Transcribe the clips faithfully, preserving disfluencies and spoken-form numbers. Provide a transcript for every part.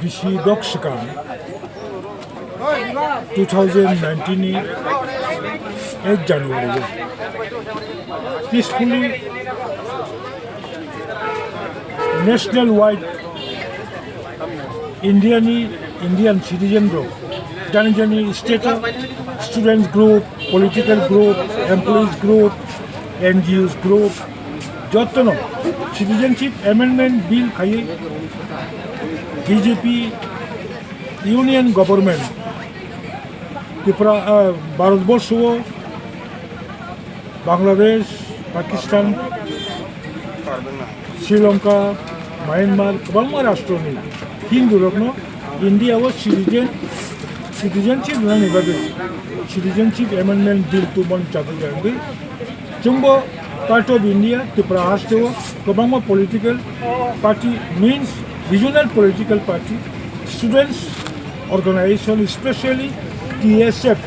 Bisi dok swkang two thousand nineteen ni eight January o peacefully national wide India ni Indian citizen rok jani jani state o students group, political group, employees group, N G Os group, jotono Citizenship Amendment Bill khaiwi B J P Union Government Tripura, ah, Bharat Borsho o Bangladesh, Pakistan, Sri Lanka, Myanmar, kwbangma rashtroni Hindu rokno India o citizen, citizenship rwnani bagwi Citizenship Amendment Bill two mon chagwi jagwi. Chwngbo part of India, Tripura haste o kwbangma political party, means regional political party, students organization, especially T S F.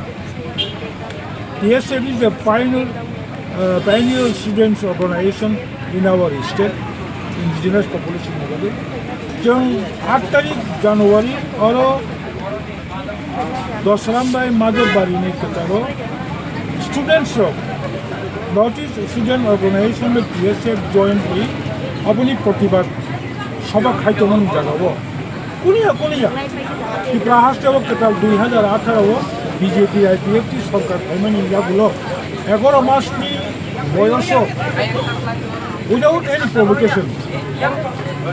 T S F is the pioneer, uh, pioneer students organization in our state, indigenous population ni bagwi. Chwng aat tarik January oro Dosram bai Madhobari ni kwcharo students rok North East Student Organization bai T S F jointly aboni protibad sobha khai tongmani jaga o. Kuniya kuniya Tripura haste o kwtal dui hazar atharo o B J P I P F T sorkar phaimani yagulo egaro mas ni boyoso without any provocation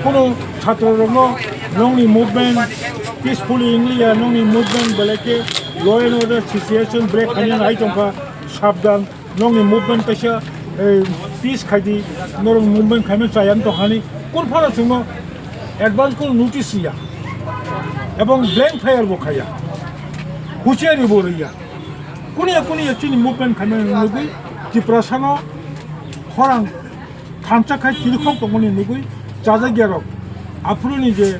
kono chhatro rokno nongni movement peacefully wngliya, nongni movement belai khe law and order situation break khainani hai tongkha, sabdan. Nokni movement kaisa, eh, peace khaidi, norok movement khaima chayang tongkhani, kunu phano chwngno advance kunu notice riya, ebong blank fire bo khaiya, huchiari bo riya. Kuniya kuniya chini movement khaima nugwi Tiprasano khorang thansa khai chirikhok tongmani nugwi chajakya rok. Aphuruni je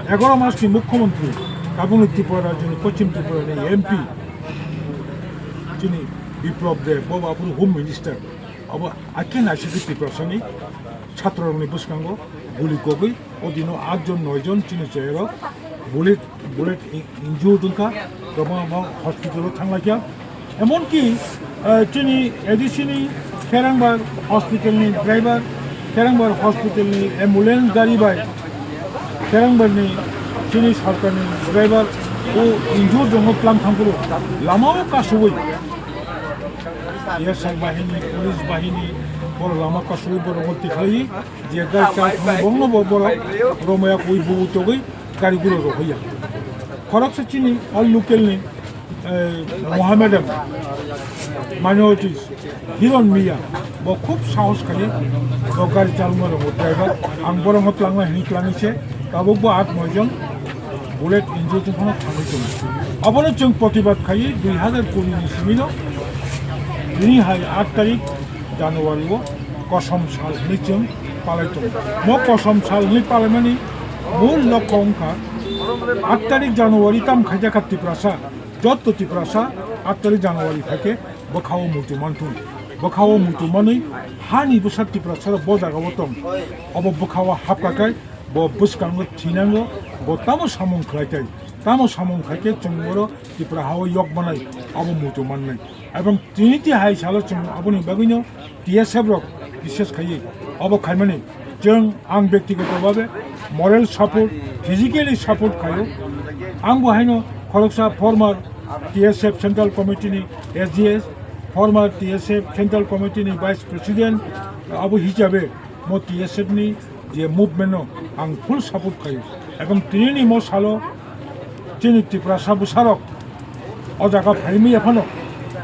egaro mas ni mukhyamantri, tabukni Tripura rajyoni, Poschim Tripura ni M P, chini Biplab Deb, bo aphuru Home Minister, abo aike naisingwi Tiprasani chhatrorokni bwskango guli kogwi o dino aat jon noi jon chini chayarok bullet, bullet i-, injured wngkha, kwbangma hospital o thanglaikha. Emonki, eh, chini A D C ni Kherangbar hospital ni driver, Kherangbar hospital ni ambulance gari bai Kherangbar ni chini sorkar ni driver o injured wngo tlang thangphuru lama o kasugwi S I bahini, police bahini, borok lama kasugwi borok o tikhlai je gari chal thang bongno bo borok romaya kwi bubu togwi gari gura rohorya. Khoroksa chini o local ni, eh, Mohammedan minorities, Hiron Miya, bo khub sahos khai bo gari chalma rok driver, ang borok no tlangna hini tlangwi se, tabuk bo aat noi jon bullet injured wng phano thangwi tongo. Abono chwng protibad khai dui hazar kuri ni simi no tini hai aat tarik January o Kosom sal hwnwi chwng palai tongo. Mo Kosom sal hwnwi palaimani mul lokho wngkha aat tarik January tam khaijakha Tiprasa, jotto Tiprasa aat tarik January phaikhe bwkhao muitu manthung. Bwkhao muitu manwi hani bwsa Tiprasa rok bo jagao tong. Obo bwkhao hapkha khai bo bwskango thinango, bo tamo samung khlai khai, tamo samung khaikhe chwng oro Tripura hao yok manai, abo muitu mannai. Ebong tini ti hai salo chwng aboni bagwino T S F rok bishes khaiwi obo khaimani chwng ang byaktigoto bhabe moral support, physically support khaio. Ang bo haino khoroksa former T S F Central Committee ni S G S, former T S F Central Committee ni Vice President, abo hisabe mo T S F ni je movement no ang full support khaio. Ebong tini ni mo salo chini Tiprasa bwsarok o jaga phaimaya phano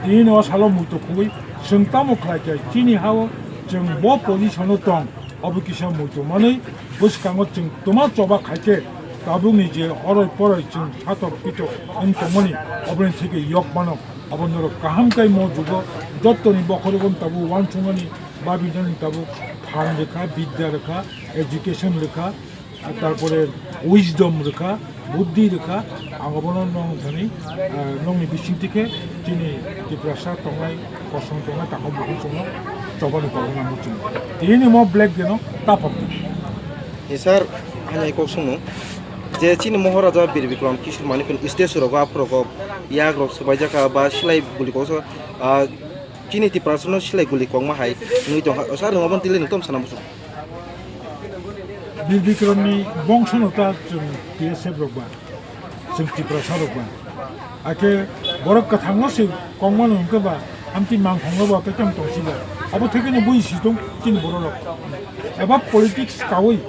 tini ni o salo muitu khugwi chwng tamo khlai khe chini hao chwng bo position o tong, obo kisa muitu manwi bwskango chwng twma choba khaikhe tabukni je oroi poroi chwng satok pitok wng tongmani oboni theke yok mano. Abo norok kaham khe mo jugo jottoni bokhorogo tabuk uansukmani babinani tabuk phan rwkha, bidya rwkha, education rwkha, tarpore wisdom rwkha, buddhi rwkha, ang obono nong thani, ah, nongni bisingtwi khe chini Tiprasa tongnai, kosom tongnai, takhuk bukhuk chwngno chobani kokno nangwi chwng. Tini mo black day no tapok. Ni sir, ani kok songno. Je chini Moharaja Bir Bikram Kishore Manik stage rogo, aphuru rogo yak rok swbaijak kha ba silai guli koksa, ah, chini Tiprasa no silai guli kokma hai nui tongkha. Sir, nwng obo tili nwng tom sana muchung. Bir Bikram ni bongso no ta chwng T S F rok ba, chwng Tiprasa rok ba. Ake borok kwthang no se kokma no hwnkhe ba, amtwi mangkhong no ba khe tong tong si ba. Abo theke no bui si tong chini borok rok. Eba politics kawi.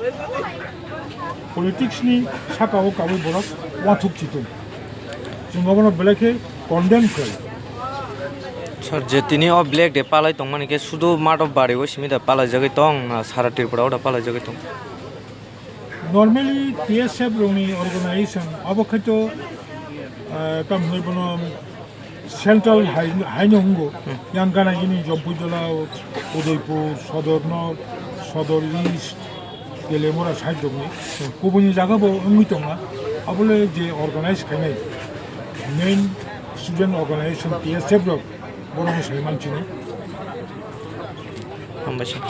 Politics ni saka o kawi borok wathuk chitung. Chwng obono belai khe condemn khlai. Sir, je tini o Black Day palai tongmani khe sudu math o bari o simi da palai jagwi tong na sara Tripura o da palai jagwi tong? Normally T S F rokni organization abo khe to, ah, tamo hwnwi bono central hai, haino wngo. Hmm. Yang gana gini Jampuijala, Udaipur, Sodor North, Sodor East, Telemura side rokni. Hmm. Kubuni jaga bo wngwi tonga. Abole je organize khainai main student organization T S F rok, borok sai manchini. Hambai sir.